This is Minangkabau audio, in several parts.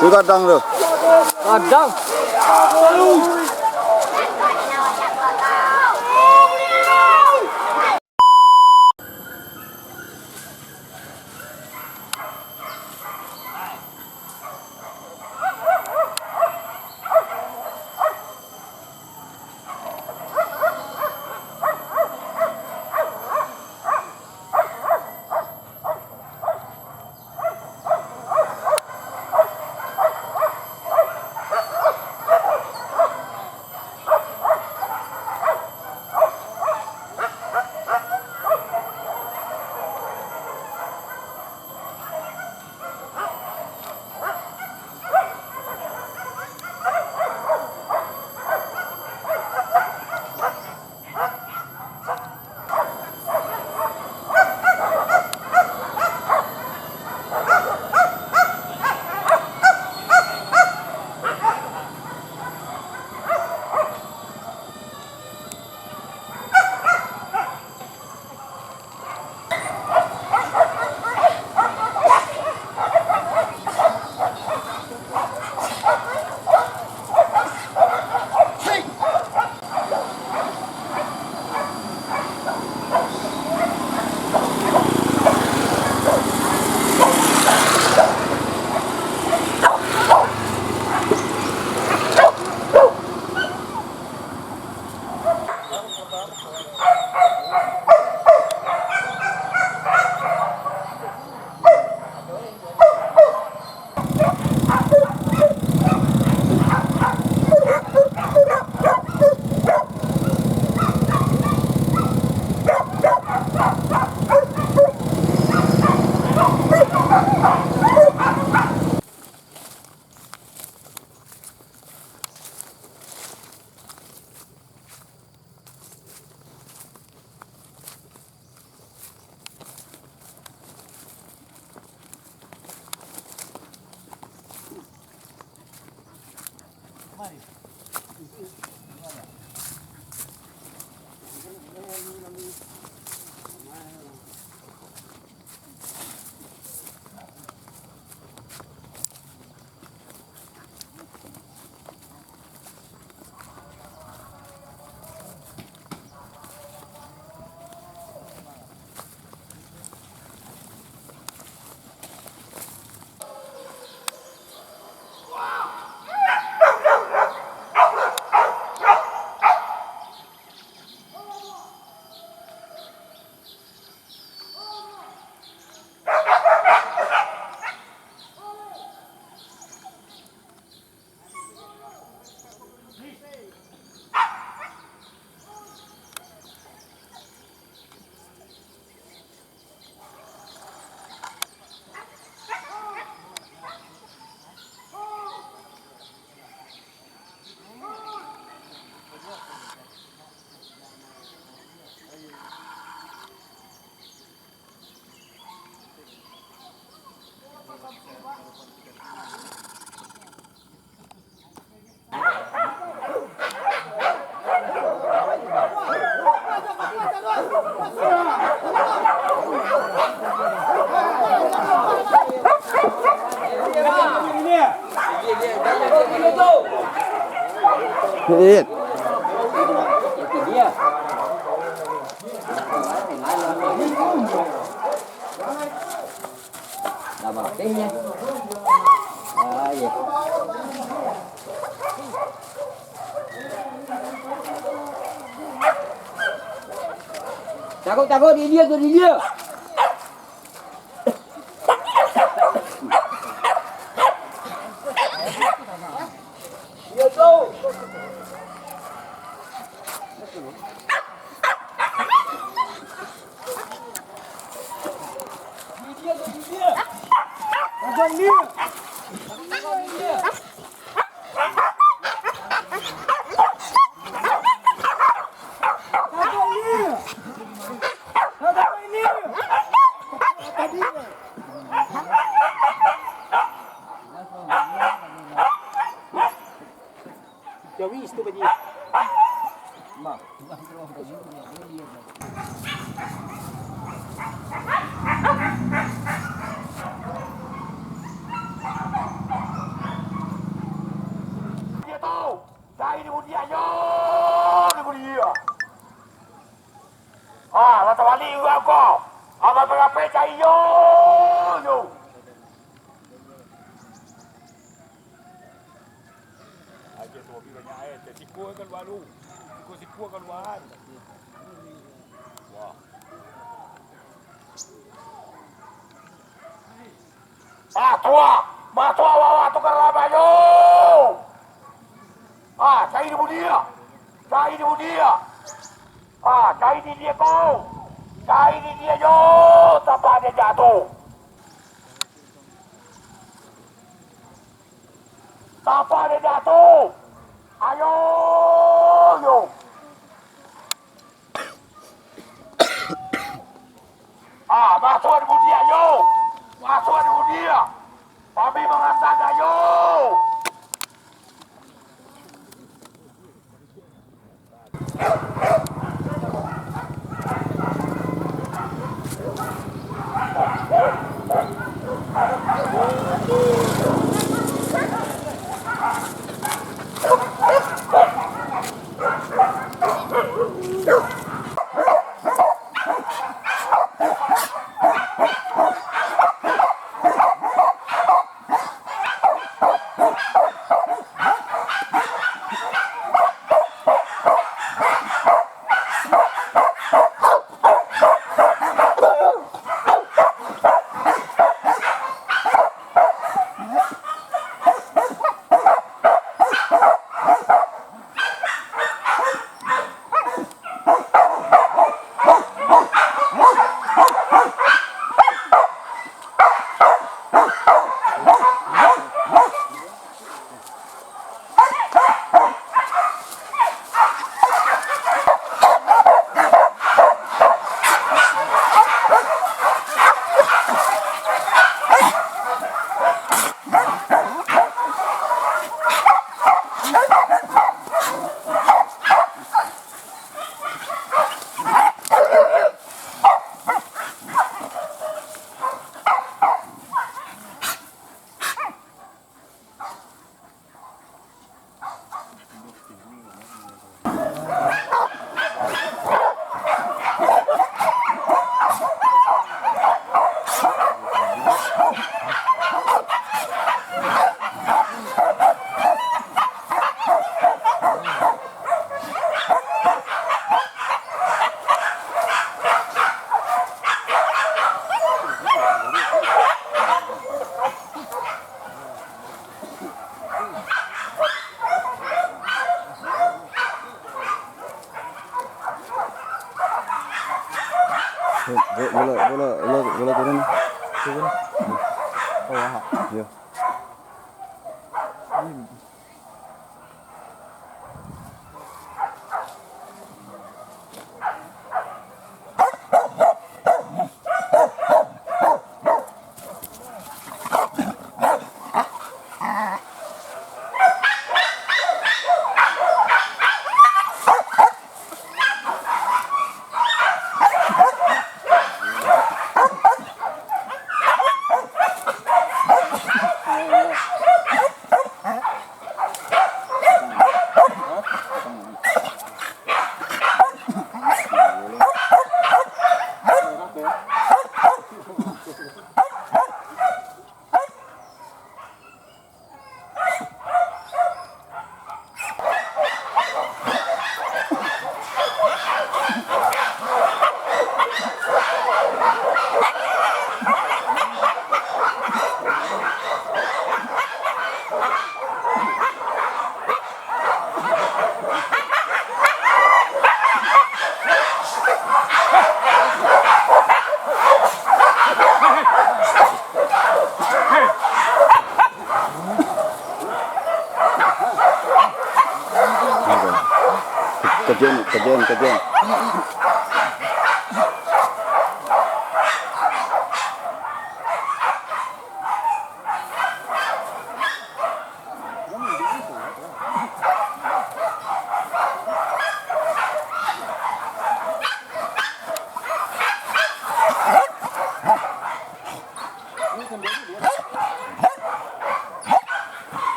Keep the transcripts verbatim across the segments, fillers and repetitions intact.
Tu gadang tu. Gadang. Iya. Pakainya. Ah, iya. Takut, takut, di dia tu, di dia. Iya, tu. Jawis tu, Pak Ji. Dia tahu. Cari di budi ayo, di budi dia. Ah, lah tabalik juga kau. Abang berape cari yo, yo. Aje tu hobi banyak eh. Sikua kaluar lu. Sikua-sikua kaluar. Wah. Ah, tuak. Masuak awak tu ka dalam ayo. Ah, cari di budi dia. Cari di budi dia. Ah, cari di dia ko. Cari di dia yo. Tapak dia jatuh. Tapak dia jatuh. Ayo, yo. Ah, masuak di budi ayo. Masuak di budi. Kami mangasan ayo. Bo-, bola, bola, bola, bola turun. Turun. Oh, wah. Yo. Kajian, kajian.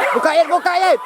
Buka air, buka air.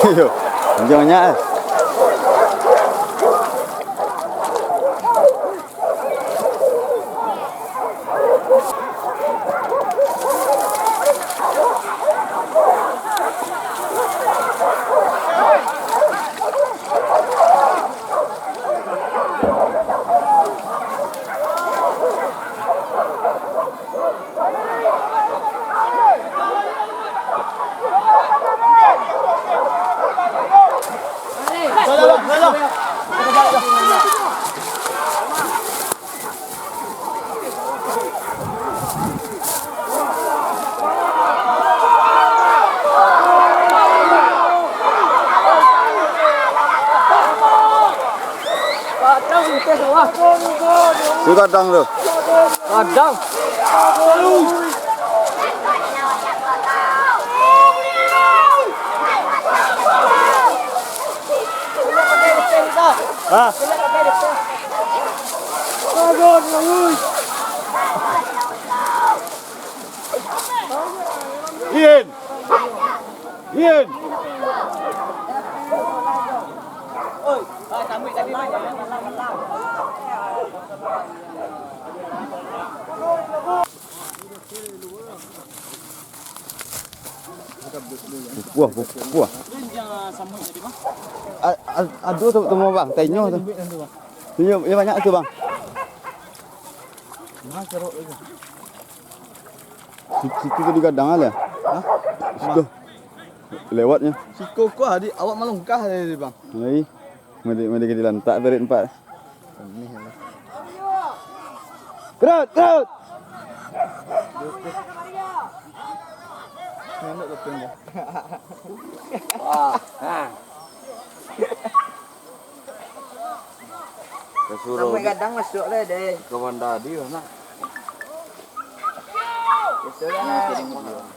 Iyo, panjangnya, eh. Tu gadang tu. Gadang. Ha? Ian. Ian. Wah, wah, wah. A-, a-, ado tu, tu, Bang, tanyo tu. Iyo, iyo, banyak tu, Bang. Situ, situ tadi gadang lah. Hah? Situ. Lewatnyo. Siko ko, adik, awak malangkah tadi, Bang. Lai. Mode, mode ka dilantak tarik empat. Aneh lah. Kerut, kerut. Ngantuk kuping dia. Wah, ha. Kasuruh. Sampai gadang masuk lah, deh. Kawan tadi lah, nak. Biasalah.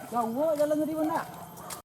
Jauah jalan tadi, Bang, nak?